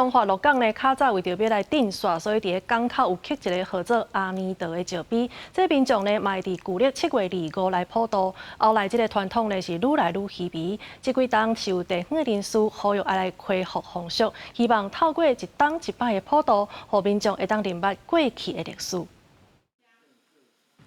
彰化鹿港呢，較早為著欲來鎮煞，所以佇咧港口有刻一个號做阿彌陀的石碑。這民眾呢，嘛會佇舊曆7月25來普渡。後來這个傳統呢是愈來愈稀微。這幾冬是有地方的人士呼籲愛來恢復風俗，希望透過一冬一擺的普渡，予民眾會當認捌過去的歷史。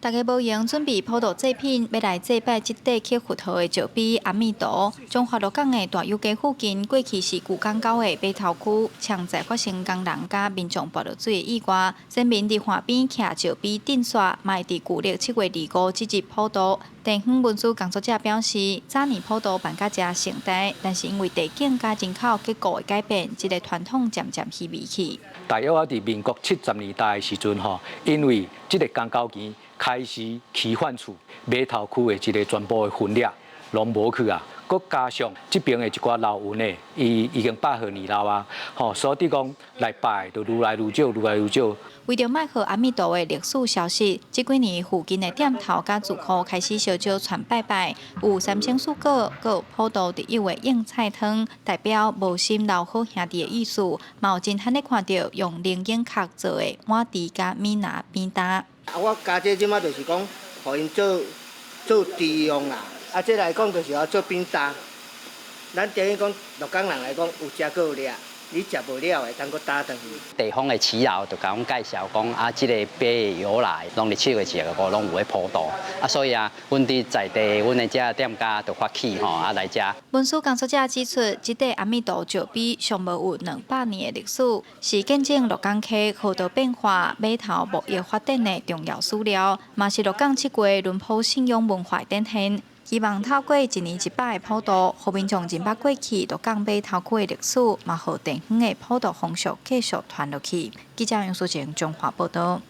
大家無閒準備普渡祭品，欲來祭拜這塊刻佛號的石碑阿彌陀。彰化鹿港的大有街附近，過去是舊港口的碼頭區，常在發生工人佮民眾跋落水的意外。先民佇岸邊徛石碑鎮煞，嘛會佇舊曆7月25這日普渡。地方文史工作者表示，早年普渡辦甲誠盛大，但是因為地景佮人口結構的改變，這个傳統漸漸稀微去。大約啊，佇民國70年代的時陣吼，因為這个江溝墘開始起販厝，碼頭區的這个全部的分裂攏無去啊，閣加上這邊的一寡老人的，伊已經百歲年老啊，吼，所以講來拜就愈來愈少，愈來愈少。為著莫予阿彌陀的歷史消失，這幾年附近的店頭佮住戶開始相招傳拜拜，有三牲四果，閣有普渡特有的硬菜湯，代表無心留好兄弟的意思。嘛有真罕咧看著用龍眼殼做的碗箸佮米拿扁擔。啊，我家這這馬就是講，予𪜶做做箸用啦。啊，這來講就是要做扁擔。咱等於講鹿港人來講，有食閣有掠。你食無了會當閣擔轉去。地方的耆老就共阮介紹講啊，這个碑的由來，攏佇7月25攏有咧普渡啊，所以啊，阮佇在地，阮的這店家就發起吼啊來遮。文史工作者指出，這塊阿彌陀石碑上無有200年的歷史，是見證鹿港溪河道變化、碼頭貿易發展的重要史料，嘛是鹿港七月輪普信仰文化的展現。希望透過一年一擺的普渡，予民眾認捌過去鹿港碼頭區的歷史，嘛予地方的普渡風俗繼續傳落去。記者楊淑靜彰化報導。